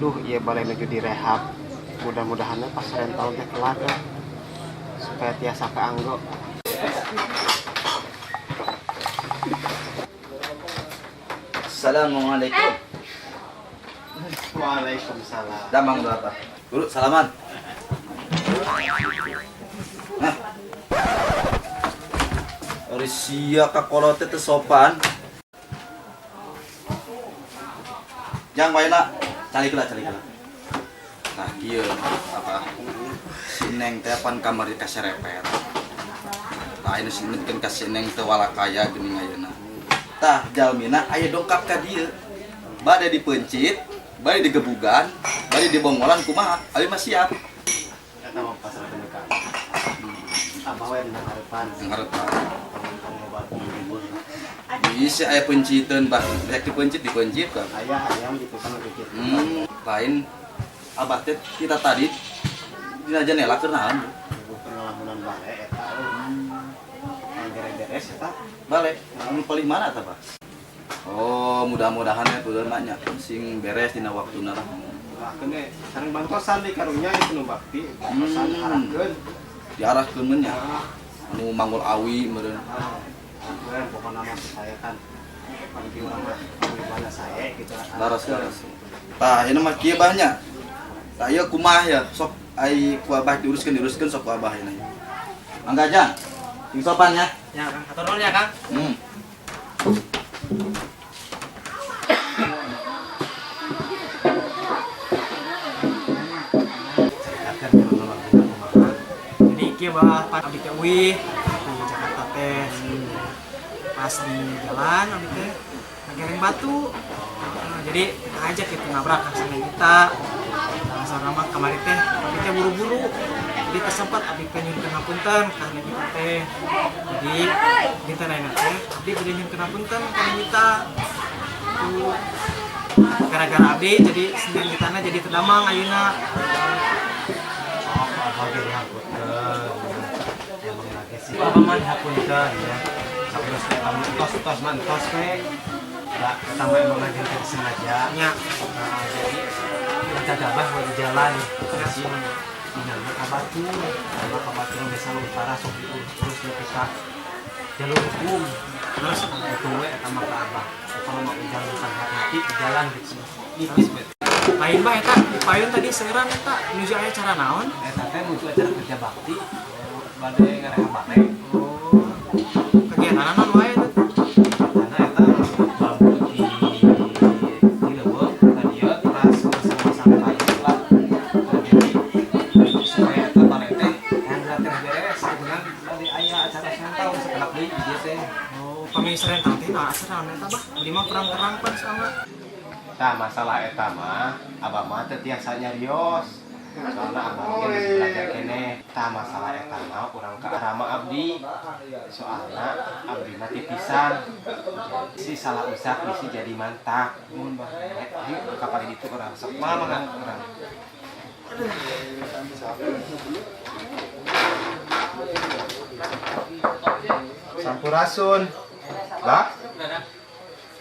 Duh, ieu bale nuju direhab. Mudah-mudahan pas rental teh kelar ya. Supaya tiasa kaanggo. Assalamualaikum. Waalaikumsalam. Damang berapa? Guru, salaman. Nah. Ari sia ka kolot teh sopan. Jang waena, calik lah, calik lah. Nah, kieu apa? Si Neng teh pan kamari kaserepet. Tah ayeuna si Neng ka si Neng teh walakaya geuning ayeuna. Tah jalmina aya dongkap ka dieu. Bade dipeuncit, bade digebugan, bade dibongolan kumaha? Abi mah siap. Eta mah pasar ka. Abah we dina harepan. Ngarepan. Tong loba libur. Bisa aya peunciteun bah, rek dipeuncit dipeuncit kan. Aya hayam gitu kan dikit. Lain abah teh kita tadi dina janela keur naon? Pengalaman bale eta. Beres eta. Bale, anu paling mana eta, Pak? Oh, mudah-mudahan ya tuh nya sing beres dina waktuna lah. Doakeun we sareng bantosan di karunya itu nu bakti, bantosan arahkeun. Diarahkeun mun nya. Anu manggul awi meureun. Heeh, pokokna mah saya kan panggil urang mah mana saya gitu lah. Laras laras. Tah, ieu mah kieu bah nya. Tah ieu kumaha ya sok ai ku abah diuruskeun sok ku abah ieu. Mangga Jang. Sing sopan ya. Ya, Kang. Hatur nuhun ya, Kang. Jadi kieu bah pan abdi teh uih di Jakarta teh. Pas di jalan abdi teh ngagereng batu. Nah, jadi aja gitu nabrak ka sana kita. Nah, sareng mah kamari teh abdi teh buru-buru. Jadi tersempat abdi teh nyuhunkeun hapunten ka Neng Ita teh. Jadi dinten ayeuna teh abdi bade nyuhunkeun hapunten ka Neng Ita. Tuh gara-gara abdi jadi Neng Itana jadi teu damang ayeuna. Oh, abah ge dihapunten. Emang lagi sih. Abah mah dihapunten ya. Sapertos eta mah tos-tos mah entos we. Da eta mah emang lagi teu sengaja. Nya. Nah, jadi menjaga abah di jalan. Sing dinamna ka batur, sama ka batur desa utara sok diurus nepi ka jalur hukum. Terus itu we eta mah ka abah. Kalau mau jalan hati-hati di jalan gitu. Nipis bet. Lain bah eta di payun tadi seueuran eta nuju aya acara naon? Eta teh nuju acara kerja bakti bade ngarehab bale. Oh. Kegiatan naon wae eta? Karena eta bambu di leuweung ka dieu teras masang-masang kayu lah. Jadi supaya eta bale teh hayang teh beres dengan bade aya acara sentau sakelap deui di dieu teh. Oh, pami serentang teh nah acara naon eta bah? Abdi mah kurang terang pan soalna. Tah masalah eta mah abah mah teu tiasa nyarios. Soalna abah ge geus belajar keneh. Tah masalah eta mah urang ka arama abdi. Soalna abdi mah titisan. Si salah usap bisi jadi mantak. Mun bah ayo ka paling ditu urang sok mah mangga urang. Sampurasun. Bah?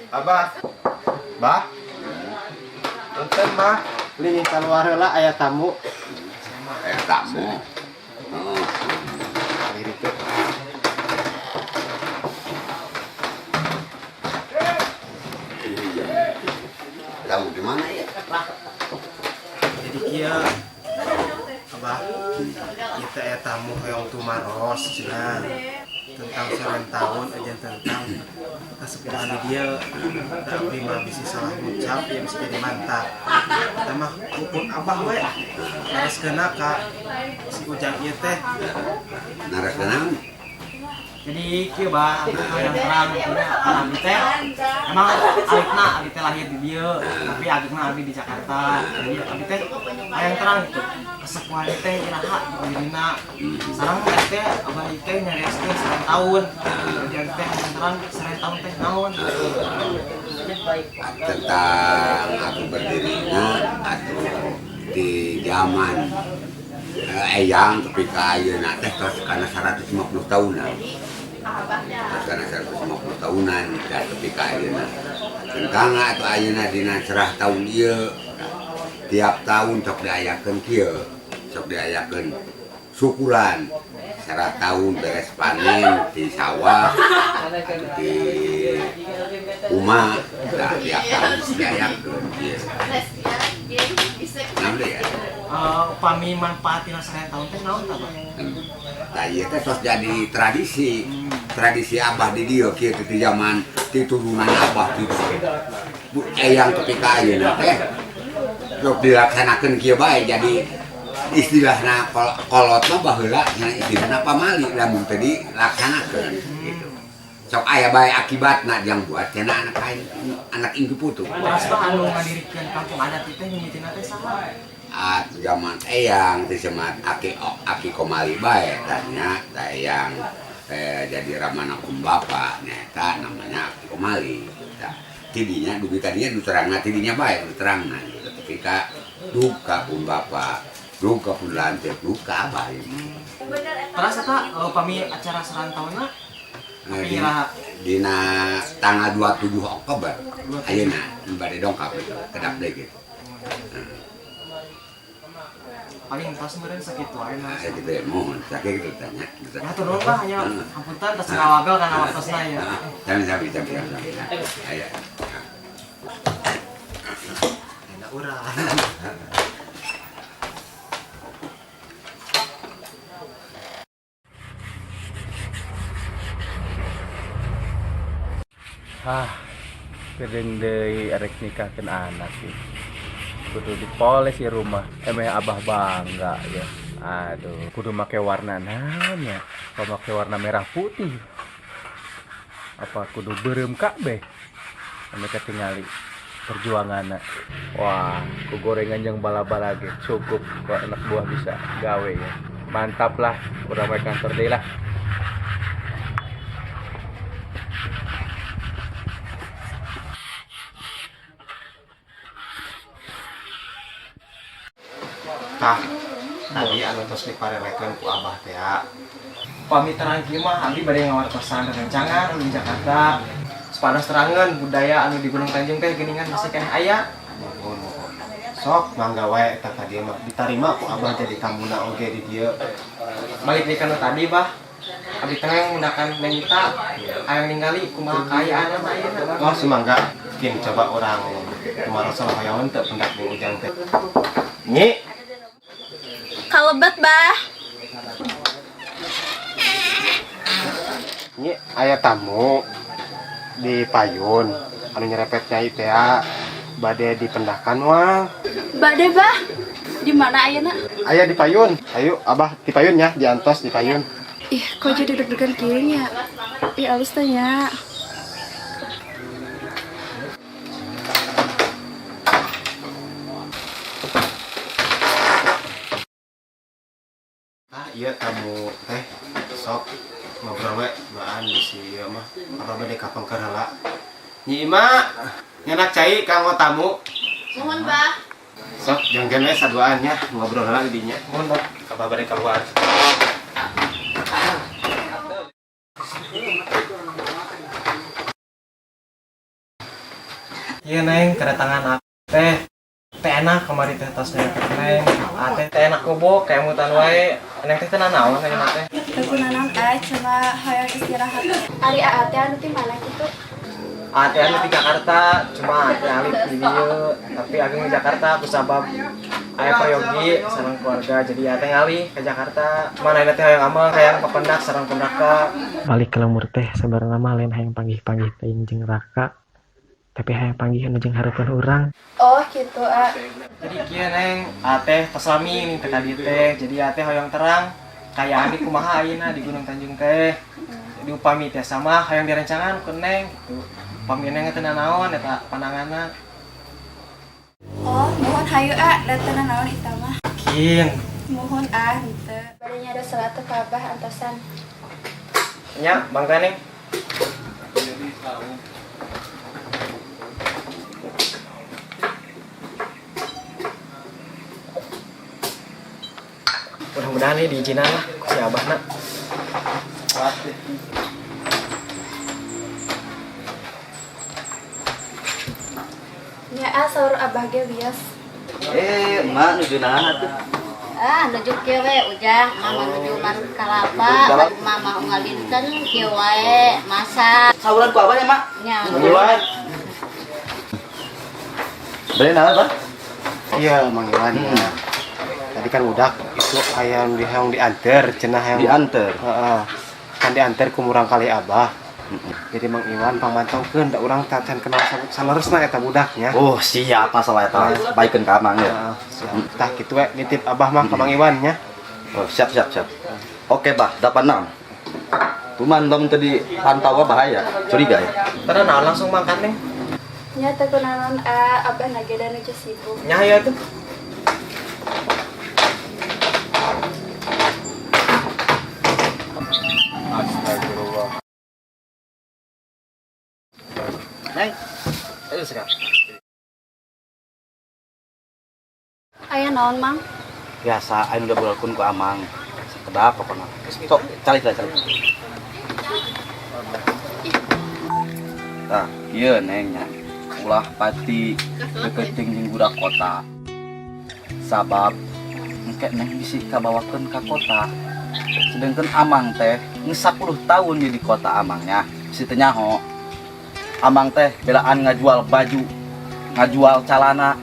Abah. Bah? Punten mah, lini keluar heula aya tamu. Aya tamu. Heeh. Akhir itu. Tamu di mana ya? Jadi kieu Abah, ieu teh aya tamu hoyong tumaros cenah tentang seren tahun aja tentang kasepuhan di dia tapi mah bisa salah ngucap ya bisa jadi mantap. Eta mah pupun abah we nareskeuna ka si Ujang ieu teh. Nareskeuna? Jadi kieu bah, abdi hayang terang nya abdi teh emang alitna abdi teh lahir di dieu, tapi agengna abdi di Jakarta. Jadi abdi teh hayang terang gitu. Kasepuhan teh iraha dirina. Sareng teh abah teh nyarioskeun 100 tahun. Jadi abdi teh hayang terang 100 tahun teh naon? Tentang aku berdirinya atau di zaman eyang tapi ka ayeuna teh tos kana 150 tahunan. Tos kana 150 tahunan da tepi ka ayeuna. Tentang atuh ayeuna dina cerah tahun ieu. Tiap tahun sok diayakeun kieu, sok diayakeun syukuran. 100 tahun beres panen di sawah, di uma, nah, tiap tahun diayakeun kieu. Naon deui ya? Upami manfaatina seren tahun teh naon tah, Bah? Nah, ieu teh tos jadi tradisi. Tradisi abah di dieu kieu teh ti zaman ti turunan abah ti Bu eyang tepi ka ayeuna teh sok dilaksanakeun kieu bae, jadi istilahna kolot mah baheula nya istilahna pamali lamun teu dilaksanakeun gitu. Sok aya bae akibatna yang buat cenah anak aing, anak incu putu. Terus Bah, anu ngadirikeun kampung adat teh mimitina teh saha? Ah, zaman eyang teh semat aki aki Komali bae tanya tah eyang jadi ramana kum bapak nyata namanya Aki Komali. Tah tidinya dugi tadinya nu terangna tidinya bae nu terangna gitu. Tapi ka duka pun bapak, duka pun lantik, duka abah ini. Terus eta upami acara serantaunna Nah, iraha? Dina tanggal 27 Oktober ayeuna nu bade dongkap itu kedap deui gitu. Paling tos meureun sakitu wae mah. Nah, gitu ya, mohon sakit gitu tanya. Ya turun Bah, hanya hapunten tos ngawagel kana waktosna ya. Sami sami sami sami. Aya. Enak urang. Ah, geudeung deui arek nikahkeun anak sih. Kudu dipoles di rumah. Emeh abah bangga ya. Aduh, kudu make warna naon ya? Apa make warna merah putih? Apa kudu beureum kabeh? Ame katingali perjuanganna. Wah, ku gorengan jeung bala-bala ge cukup kok anak buah bisa gawe ya. Mantap lah, urang we kantor deui lah. Tah, tadi anu tos diparelekeun ku abah teh ya. Pami terang kieu mah abdi bade ngawartosan rerencangan anu di Jakarta. Supados terangeun budaya anu di Gunung Tanjung teh geuningan masih keneh aya. Mohon, mohon. Sok mangga wae eta ka dieu mah ditarima ku abah jadi tamuna oge di dieu. Balik deui kana tadi, Bah. Abdi teh hayang Neng Ita, hayang ningali kumaha kaayaan mah ayeuna. Oh, sumangga. Kin coba urang tumaros hoyong teu pendak jeung Ujang teh. Nyi, Kalebet, Bah. Nyi aya tamu di payun anu nyerepet nyai teh bade dipendahkan moal. Bade, Bah. Di mana ayeuna? Aya di payun. Ayo abah di payun ya, diantos di payun. Ih, kok jadi deg-degan kieu nya? Ih, alus teh nya. Ah, iya tamu teh sok ngobrol we duaan di si ieu mah. Abah bade kapengker heula. Nyi Ima, nyenak cai kanggo tamu. Mohon, Bah. Sok jangkeun we saduaan nya ngobrol heula di dinya. Mohon, Bah. Abah bade keluar. Iya Neng, kedatangan aku teh teh enak kemari teh tos nyerepet Neng. Ah teh teh enak kobok kayak mutan wae. Neng teh teu nanaon ayeuna teh. Teu kunaon ah, cuma hayang istirahat. Ari aa teh anu ti mana kitu? Ah teh anu di Jakarta, cuma teh alit di dieu, tapi ageng di Jakarta ku sabab aya peryogi sareng keluarga jadi aa teh ngalih ke Jakarta. Cuma ayeuna teh hayang ameng hayang papendak sareng pun Raka. Balik ke lembur teh sabarna mah lain hayang panggih-panggih teuing jeung Raka, tapi hayang panggih anu jeung hareupeun urang. Oh, gitu, ah. Jadi kieu Neng, aa teh tos lami ning teh ka dieu teh. Jadi aa teh hoyong terang kaayaan di kumaha ayeuna di Gunung Tanjung teh. Jadi upami teh sama hayang direncangan ku Neng gitu. Upami Neng teu nanaon eta pandanganna. Oh, mohon hayu ah, da teu nanaon eta mah. Kin. Mohon ah, henteu. Bade nyada salat teh ka Abah antosan. Nya, bangga Neng. Mudah-mudahan nih diizinan lah ku si Abah na. Nya ah, saur Abah ge wios. Eh, emak nuju naha tuh? Ah, nuju kieu we Ujang, mama nuju marut kalapa, Kalapa. Mama unggal dinten kieu wae masak. Sauran ku abah ya, Mak? Nya. Iwan. Beli naon, Pak? Iya, Mang Iwan. Tadi kan udah itu ayam di hayang diantar, cenah hayang Diantar. Heeh. Kan diantar ku murangkalih Abah. Jadi Mang Iwan pangmantaukeun da urang tacan kenal saleresna eta budaknya. Oh, siap masalah eta. Baikeun ka Amang ya. Heeh, siap. Tah kitu we nitip Abah mah ka Mang Iwan nya. Oh, siap siap siap. Oke, Bah, dapat enam. Cuman dong tadi pantau bahaya, curiga ya. Tara naon langsung makan, Neng. Nya teu kunaon ah, Abah na ge da nuju sibuk. Nya ya tuh. Astagfirullah. Neng, ayo sekarang. Aya naon, Mang? Biasa, ayo udah berlakon ku Amang. Sekedap pokoknya. Sok, cari lah, cari. Tah, iya nengnya. Ulah pati deketing jeung budak kota. Sabab engke neng bisi kabawakeun ka kota. Sedangkan Amang teh geus 10 tahun di kota Amangnya. Bisi teu nyaho. Amang teh belaan ngajual baju, ngajual calana,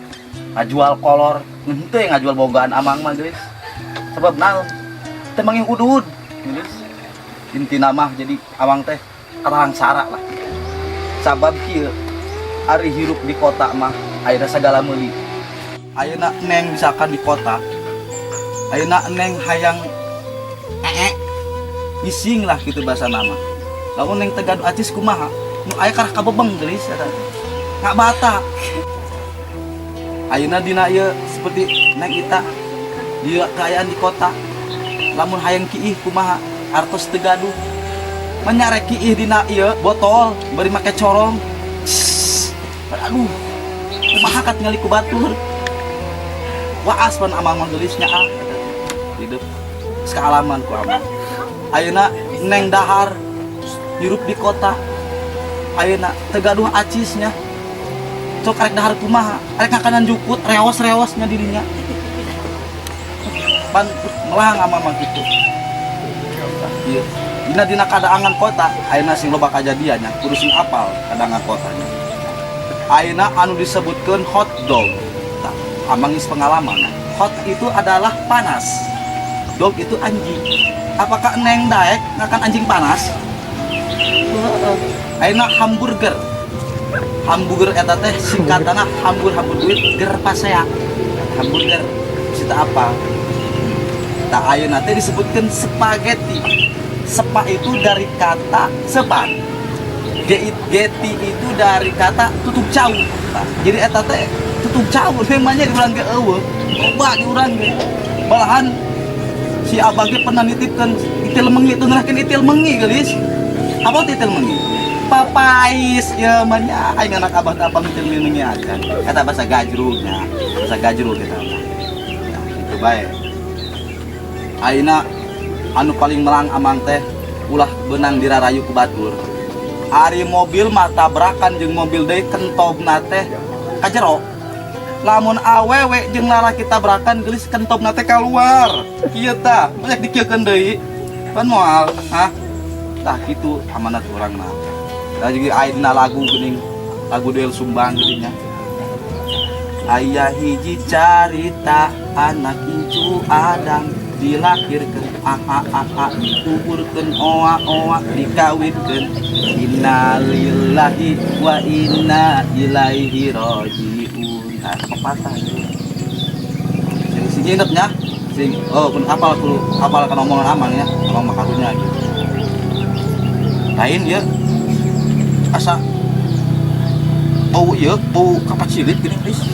ngajual kolor, henteu ngajual bogaan Amang mah geus. Sebab naon? Teu manggih udud, geus. Intina mah jadi Amang teh sara lah. Sabab kieu ari hirup di kota mah ayeuna sagala meuli. Ayeuna neng misalkan di kota, ayeuna neng hayang ee ngising lah gitu bahasa nama. Lamun neng teu gaduh acis kumaha? Nu aya karah kabebeng geulis eta. Ngak bata. Ayeuna dina ieu seperti neng Ita dia keayaan di kota. Lamun hayang kiih kumaha? Artos teu gaduh. Menyarek kiih dina ieu botol bari make corong. Sss. Aduh. Kumaha katingali ku batur. Waas pan Amang mah geulis nya ah. Hidup kaalaman ku Amang. Ayeuna neng dahar hirup di kota. Ayeuna teu gaduh acisnya. Sok arek dahar kumaha? Arek ngakanan jukut reos-reosnya dirinya. Pan melang Amang mah kitu. Ieu dina dina kadaangan kota ayeuna sing loba kajadiannya kudu sing apal kadaangan kotanya. Ayeuna anu disebutkeun hot dog. Tah, Amang geus pengalaman. Hot itu adalah panas. Dog itu anjing. Apakah neng daek ngakan anjing panas? Heeh. Ayeuna hamburger. Hamburger eta teh singkatanna hambur-hambur duit ger pasea. Hamburger cerita apa? Tah ayeuna teh disebutkeun spaghetti. Sepa itu dari kata sepan. Geti itu dari kata tutup cau. Tah, jadi eta teh tutup cau namanya di urang ge eueuh. Loba di urang ge. Malahan si abang ge pernah nitipkeun itil mengi itu ngerahkeun itil mengi geulis. Apa teh itil mengi? Papais ya mah aing anak abah teh apa itil mengi acan. Eta bahasa gajrugnya, bahasa gajrug eta mah. Nah, itu bae. Ayeuna anu paling melang Amang teh ulah beunang dirarayu ku batur. Ari mobil mah tabrakan jeung mobil deui kentobna teh ka jero. Lamun awewe jeung lalaki tabrakan geulis kentobna teh kaluar. Kieu tah, banyak dikieukeun deui. Pan moal, hah? Tah kitu amanat urang mah. Tah jeung aya dina lagu geuning, lagu Doel Sumbang geuning nya. Aya hiji carita anak incu Adam dilahirkeun aha aha dikuburkeun oa oa dikawinkeun innalillahi wa inna ilaihi rajiun. Nah, pepatah itu. Sing sing inget nya, sing oh pun hafal kudu hafal kan omongan Amang ya, Amang mah karunya gitu. Lain ya asa bau ieu bau kapacilit geuning geus.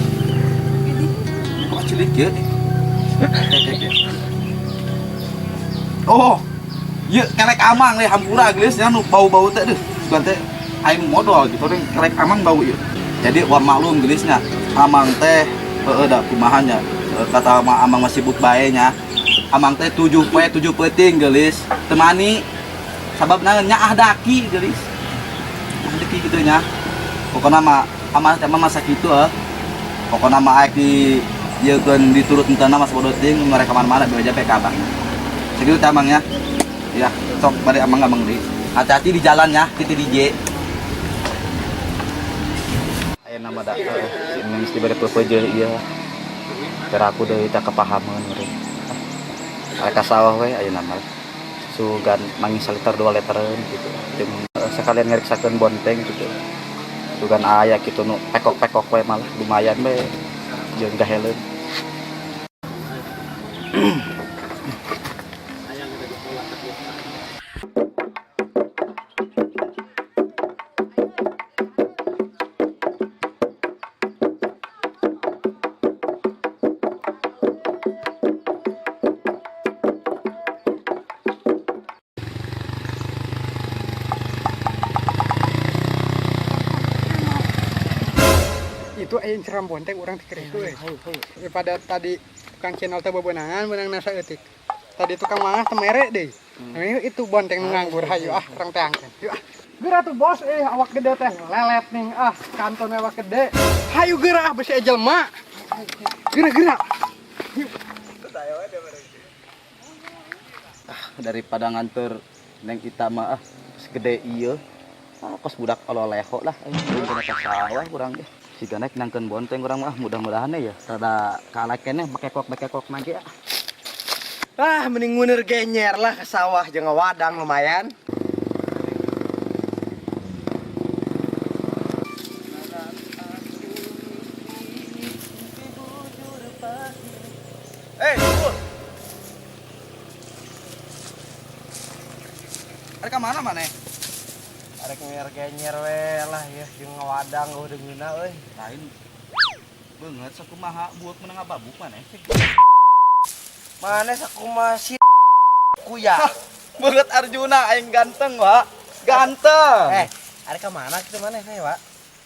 Kapacilit kieu. Oh, ieu kelek Amang leh hampura geus nya nu bau-bau teh deuh. Sugan teh aing modal gitu teh kelek Amang bau ieu. Jadi wa maklum geulis nya Amang teh heueuh da kumaha nya. Kata Amang masih sibuk bae nya. Amang teh 7 poe 7 peuting geulis teu mani. Sabab naon nyaah daki geulis. Nyaah daki kitu nya. Pokona mah Amang teh mah masa kitu heuh. Pokona mah aek di Jieun diturut entana mas bodoh ting mereka mana-mana beja PK abang. Segitu teh amang ya. Ya, sok bari amang amang deui. Hati-hati di jalan ya, titi DJ. Aya nama da si Neng mesti bade pepeujeuh ieu. Cara aku deui tak kepahaman meureun. Arek ka sawah we ayeuna mah. Sugan mangis liter 2 litereun gitu. Jeung sekalian ngariksakeun bonteng gitu. Sugan aya kitu nu pekok-pekok we malah lumayan we jeung gaheleun. Itu aya ceram bonteng urang teh keur itu euy. Daripada tadi tukang channel teh bebenangan beunang nasa eutik. Tadi tukang mangah teh mere deui. Nah, itu bonteng nu nganggur hayu ah urang teh angkeun. Yuk ah. Geura tuh bos awak gede teh lelet ning ah kanton awak gede. Hayu geura ah besi jelema. Geura-geura. Ah, daripada nganter neng kita mah ah segede ieu. Ah, kos budak ololeho lah aing kena ka sawah urang ge. Siga naik nangkeun bonteng urang mah mudah-mudahan ya rada kalah keneh bekekok-bekekok mah ge. Ah mending nguneur genyer lah ke sawah jeung wadang lumayan. Pur. Arek ka mana maneh? Arek nguneur genyer we lah ya jeung wadang eueuh deungeunna euy. Lain beungeut sakumaha buuk menang ngababuk maneh. Maneh sakumaha si kuya. Beungeut Arjuna aing ganteng, Wak. Ganteng. Arek ka mana kitu maneh teh, Wak?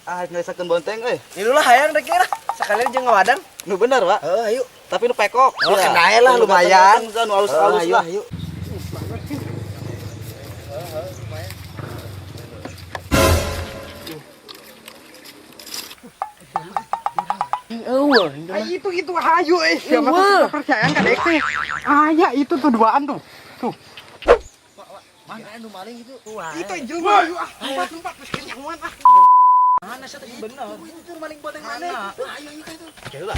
Ah, arek ngarisakeun bonteng euy. Ieu lah hayang rek lah. Sekalian jeung ngawadang. Nu bener, Wak. Heuh, ayo. Tapi nu pekok. Oh, kenae lah lumayan. Nu alus-alus lah. Ayo. Ay, itu hayu siapa tuh kepercayaan ka dek teh. Aya itu tuh duaan tuh. Tuh. Mana anu maling itu? Itu jelema hayu ah, lompat-lompat terus kenyanguan ah. Mana sih bener. Itu maling bonteng mana? Ayo ayo itu. Oke lah.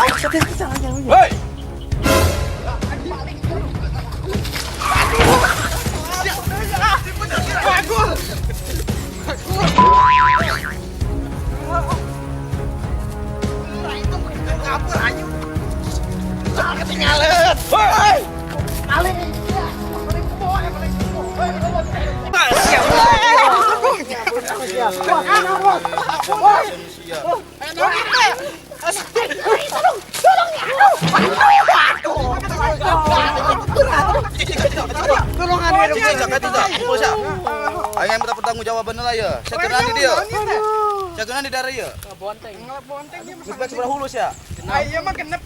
Awas teh jangan. Hei. Bagus. Ngapur ayo. Jangan ketinggalan. Hei. Maling. Maling boy, maling boy. Tolongan Aing yang minta pertanggungjawaban lah ya. Saya kena di dia. Saya kena di daerah ya. Bonteng. Bonteng dia mah. Seberapa hulus ya? Ah iya mah genep.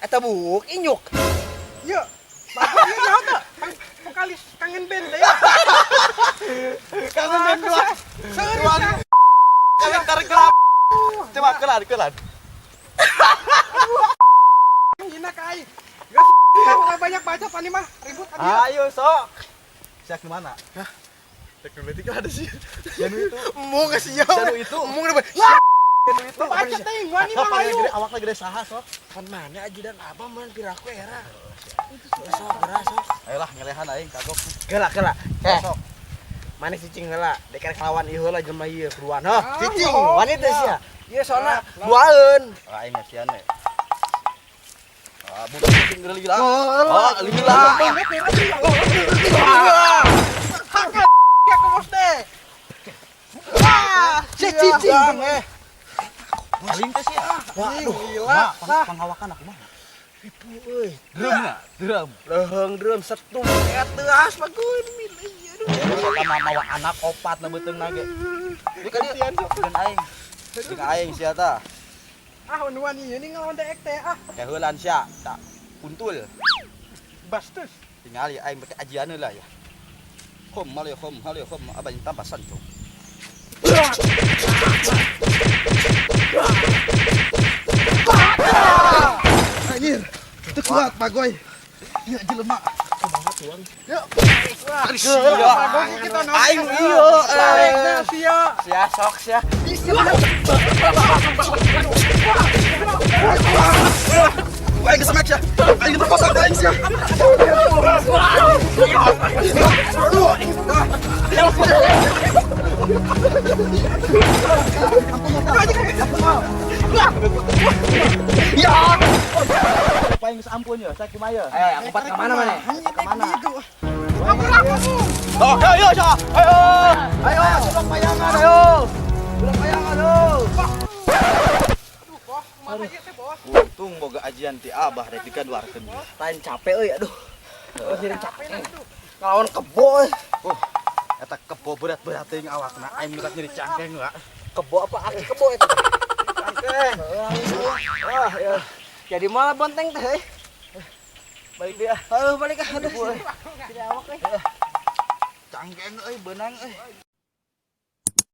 Eta buuk inyuk. Yuk. Bapak ieu nyaho teu? Vokalis kangen band teh. Kangen band dua. Kangen tarik gelap. Coba kelan kelan. Hina ka aing. Geus banyak baca pani mah ribut Ayo sok. Siak di mana? Hah? Teknologi kan ada sih. Janu itu. Embung geus ieu. Janu itu. Embung udah. Janu itu. Baca teh wani mah ayo. Awak lagi gede saha sok. Kan mana ajudan abah mah piraku era. Sok geura sok. Ayolah ngelehan aing kagok. Geula geula. Sok. Mana cicing heula, dek rek lawan ieu heula jelema ieu buruan heuh. Cicing wani teh sia. Ieu soalna duaeun. Aing ngasian we. Ah, budak cicing geura lila. Oh, lila. Ya ke bos teh. Ah, cicing. Maling teh sia. Waduh, gila. Panghawakan aku mah. Ribu euy. Drum na, drum. Leuheung drum setum teuas bagus milih aduh. Eta mah mawa anak opat na beuteungna ge. Ieu ka dieu jeung aing. Jeung aing sia tah. Ah, anu wani ieu nih ngelawan dek teh ah. Keheulan sia, tak puntul. Bastus. Tinggal ya aing make ajian heula ya. Khom hal ya khom hal ya khom abah yang tambah sancung. Anjir, itu kuat Bagoy. Ieu jelema. Yuk. Aing ieu. Sia. Sia sok sia. Aing kesemek sia. Aing diperkosa aing sia. Ya. Paling ampun ya, saya kumaha ya? Ayo, aku empat ke mana mana? Kemana? Oh, ayo, ayo, ayo, ayo, sebelum payangan, ayo, sebelum payangan, ayo. Untung boga ajian ti abah rek dikaduarkeun. Lain capek euy, aduh. Jadi capek. Ngelawan kebo euy. Oh, eta kebo berat-berat teuing awakna, aing minta nyeri cangkeng lah. Kebo apa aki kebo eta? Cangkeng. Wah, ya. Jadi malah bonteng teh euy. Balik dia. Aduh, balik ah. Aduh. Tidak awak euy. Cangkeng euy beunang euy.